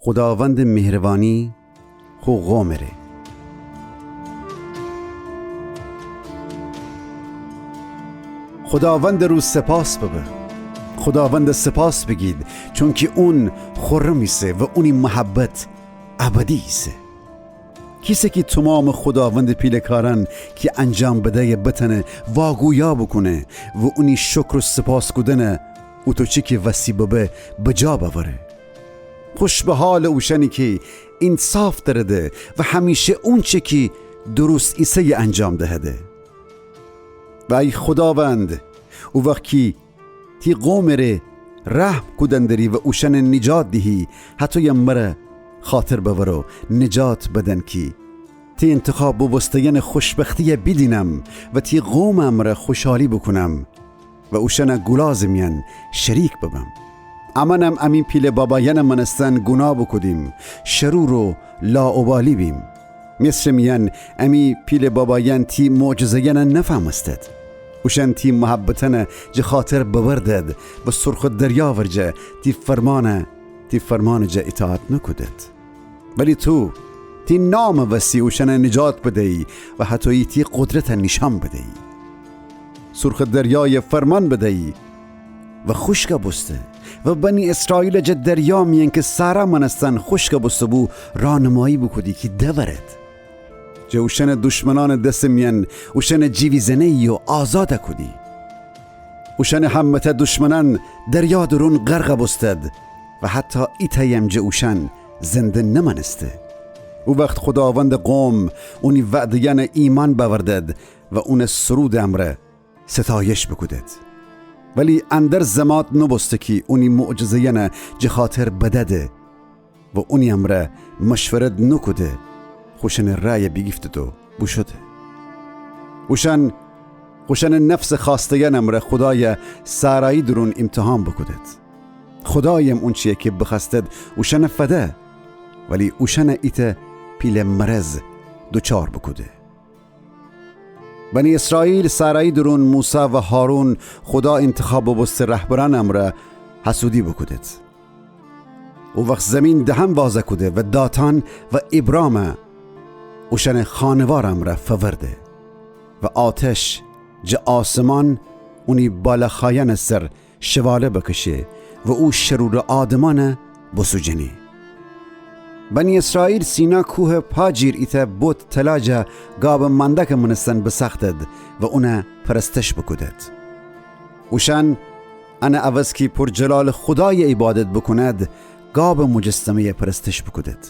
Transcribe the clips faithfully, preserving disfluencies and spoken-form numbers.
خوداوندٚ مهربانی خو قومٚ ره. خوداوندٚ رو سپاس ببه. خوداوندٚ سپاس بیگید، چونکی اون خورم ایسه و اونی محبت ابدی ایسه. کیسه کی تومامٚ خوداوندٚ پیله کارأن کی انجام بدیه بتأنه واگویا بوکونه و اونی شکر و سپاس کودنه اوتو چی کی وسی ببه بجا بأوره. خوش به حالٚ اوشأنی کی اینصاف دأرده و همیشه اونچه کی درست ایسه‌یه انجام دهده. و ای خوداوند، او وخت کی تی قومٚ ره رحم کودن دری و اوشأنه نجات دیهی، هتویم مره خاطر بأور و نجات بدن کی تی اینتخاب بوبوسته‌یأنٚ خوشبختیه بیدینم و تی قومٚ امره خوشحالی بوکونم و اوشأنٚ گولازٚ میأن شریک ببم. امأنم امی پیله بابایأنٚ مأنستن گوناه بوکودیم، شرور و لاابالی بیم. مصرٚ میأن امی پیله بابایأن تی معجزه‌یأنه نفهمستد. اوشأن تی محبتأنه جٚه خاطر بأوردد و سرخٚ دریا ورجه تی فرمانه، تی فرمانٚ جا ایطاعت نوکودد. ولی تو تی نامٚ وسی اوشأنه نجات بدیی و هتویی تی قدرته نیشأن بدیی. سرخٚ دریایه فرمان بدیی و خوشکه بوسته و بنی اسرائیله جٚه دریا میأن کی صحرا مأنستن خوشکه بوسته‌بو رانمایی بوکودی کی دورد. جٚه اوشأنٚ دشمنأنٚ دسٚ میأن اوشأنه جیویزنه‌یی و آزاده کودی. اوشأنٚ همه‌تأ دشمنأن دریا درون غرقه بوستد و حتی ایتأیم جٚه اوشأن زنده نمأنسته. او وخت خوداوندٚ قوم اونی وعده‌یأنه ایمأن بأوردد و اونٚ سرودٚ امرأ ستایش بوکودد. ولی اندر زمات نوبوسته کی اونی معجزه‌یأنه جٚه خاطر بدده و اونی امرأ مشورت نوکوده، خوشأنٚ رأیه بیگیفتد و بوشوده. اوشأن خوشأنٚ نفسٚ خوأسته‌یأنٚ امرأ خودایه صحرایی درون ایمتحان بوکودد. خودایم اونچیه کی بخوأستد اوشأنه فده، ولی اوشأنه ایتأ پیله مرض دوچار بوکوده. بنی اسرائیل صحرایی درون موسی و هارون خودا اینتخاب بوبوسته رهبرأنٚ امرأ حسودی بوکودد. او وخت زیمین دهم وازه کوده و داتان و ابرامه اوشأنٚ خانوارٚ امرأ فورده و آتش جٚه آسمان اونی بالاخایأنٚ سر شواله بکشه و او شرورٚ آدمأنه بوسوجنه. بنی اسرائیل سینا کوهٚ پا جیر ایتأ بت طلا جا گابٚ مندکٚ مأنستن بسأختد و اونه پرستش بوکودد. اوشأن انٚ عوض کی پرجلالٚ خودایه عیبادت بوکوند، گابٚ مجسمه‌یه پرستش بوکودد.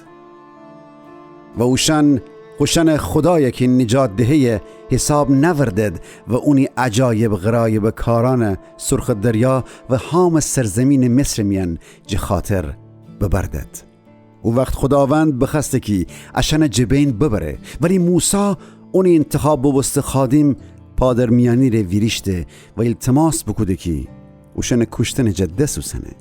و اوشأن خوشأنٚ خودایه کی نجات دهه‌یه حیساب نأوردد و اونی عجایب غرایبٚ کارأنه سرخٚ دریا و هامٚ سرزیمینٚ مصرٚ میأن جٚه خاطر ببردد. او وخت خوداوند بخوأسته کی اشأنه جٚه بین ببره، ولی موسی اونی اینتخاب بوبوسته خادم پادرمیأنی ره ویریشته و ایلتماس بوکوده کی اوشأنٚ کوشتنٚ جا دس اوسنه.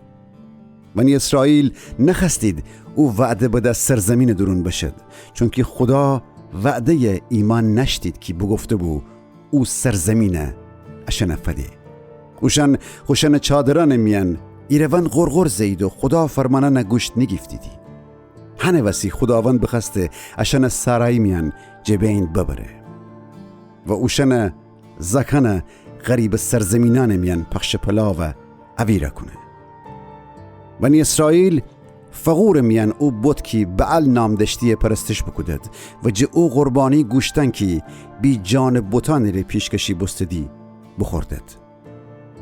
بنی اسرائیل نخوأستید او وعده بده سرزیمینٚ دورون بشد، چونکی خودا وعده‌یه ایمأن نأشتید کی بوگفته‌بو او سرزیمینه اشأنه فده. اوشأن خوشأنٚ چادرأنٚ میأن ایروأن غرغر زه‌یید و خودا فرمانأنه گوش نیگیفتیدی. هنٚ وسی خوداوند بخوأسته اشأنه صحرایی میأن جٚه بین ببره و اوشأنٚ زأکأنه غریبٚ سرزیمینأنٚ میأن پخش پلا و اویرا کونه. بنی اسرائیل فغورٚ میأن او بت کی بعل نام دأشتی‌یه پرستش بوکودد و جٚه او قربانی گوشتأن کی بی جانٚ بتأنی ره پیشکشی بوستیدی بوخوردد.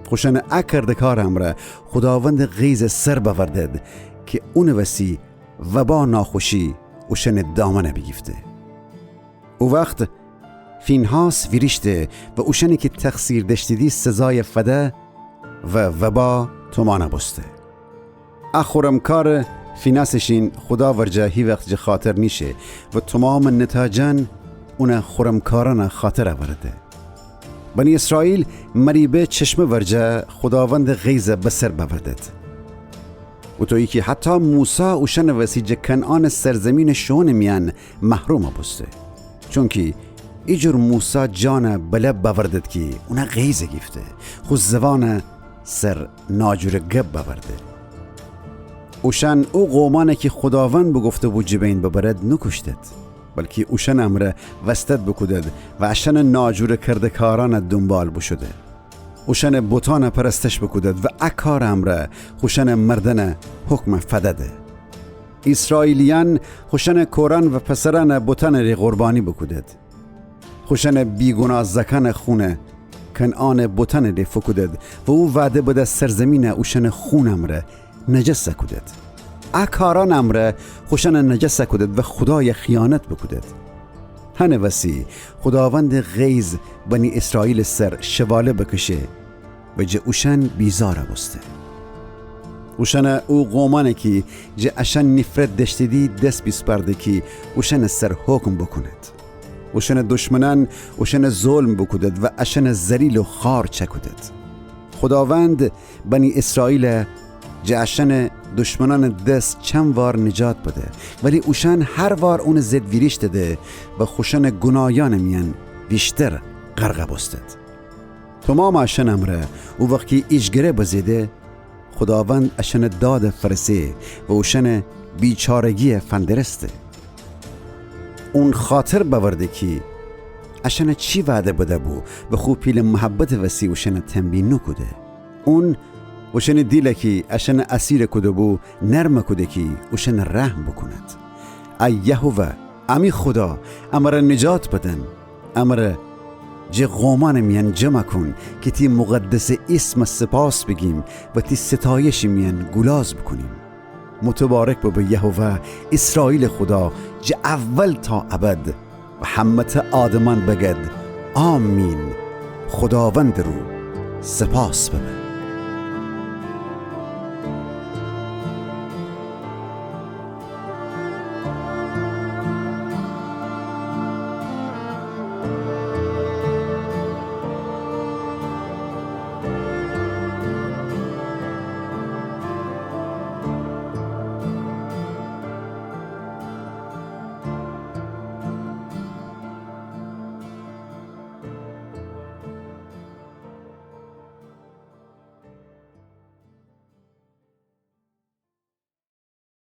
خوشأنٚ ا کردکارٚ امرأ خوداوندٚ غیظ سر بأوردد کی اونٚ وسی وبا ناخوشی اوشأنٚ دامأنه بیگیفته. او وخت فینهاس ویریشته و اوشأنی کی تقصیر دأشتیدی سزایه فده و وبا تومانه بوسته. ا خورمکارٚ فینهاسٚ شین خودا ورجه هیوخت جٚه خاطر نیشه و تومامٚ نتاجأن اونٚ خورمکارأنٚ خاطر اورده. بنی اسرائیل مریبه چشمه ورجه خوداوندٚ غیظه بسر بأوردد. اوطویی کی حتی موسی اوشأنٚ وسی جٚه کنعانٚ سرزیمینٚ شوئونٚ میأن محروم بوسته. چونکی ایجور موسی جانه بله بأوردد کی اونه غیظ گیفته، خو زوانٚ سر ناجورٚ گب بأورده. اوشأن او قومأنَ کی خوداوند بوگفته‌بو جٚه بین ببرد نوکوشتد، بلکی اوشأنٚ امرأ وستد بوکودد و اشأنٚ ناجورٚ کرده‌کارأنٚ دونبال بوشوده. اوشأنٚ بتأنَ پرستش بوکودد و ا کارٚ امرأ خوشأنٚ مردنٚ حکم فدده. ایسرائیلیأن خوشأنٚ کورأن و پسرأنَ بتأنٚ ره قربانی بوکودد. خوشأنٚ بیگوناه زأکأنٚ خونَ کنعانٚ بتأنٚ ره فوکودد و او وعده بده سرزمینَ اوشأنٚ خونٚ امرأ نجس کودد. ا کارأنٚ امرأ خوشأنَ نجس کودد و خودایَ خیانت بوکودد. هنٚ وسی خوداوندٚ غیظ بنی ایسرائیلٚ سر شواله بکشه و جٚه اوشأن بیزار بوسته. اوشأنَ او قومأنَ کی جٚه اشأن نیفرت دأشتیدی دس بیسپأرده کی اوشأنٚ سر حکم بوکونید. اوشأنٚ دشمنأن اوشأنَ ظلم بوکودید و اشأنَ ذلیل و خوار چأکودید. خوداوند بنی ایسرائیلَ جٚه اشأنٚ دشمنأنٚ دس چند وار نجات بده، ولی اوشأن هر وار اونٚ ضد ویریشتده و خوشأنٚ گوناهیأنٚ میأن ویشتر غرقَ بوستید. تومامٚ اشأنٚ امرأ او وخت کی ایجگره بزه‌ده، خوداوند اشأنٚ دادَ فأرسه و اوشأنٚ بیچارگیَ فندرسته. اون خاطر بأورده کی اشأنَ چی وعده بده‌بو و خو پیلٚ محبتٚ وسی اوشأنَ تنبیه نوکوده. اون اوشأنٚ دیلَ کی اشأنَ اسیرَ کوده‌بو نرمَ کوده کی اوشأنَ رحم بوکوند. ای یهوه، امی خودا، امرَ نجات بدن. امرَ جٚه قومأنٚ میأن جمع کون کی تی مقدسٚ ایسمَ سپاس بیگیم و تی ستایشٚ میأن گولاز بوکونیم. متبارک ببه یهوه، ایسرائیلٚ خودا، جٚه اول تا ابد. و همه‌تأ آدمأن بگید: آمین. خوداوندٚ رو سپاس ببه.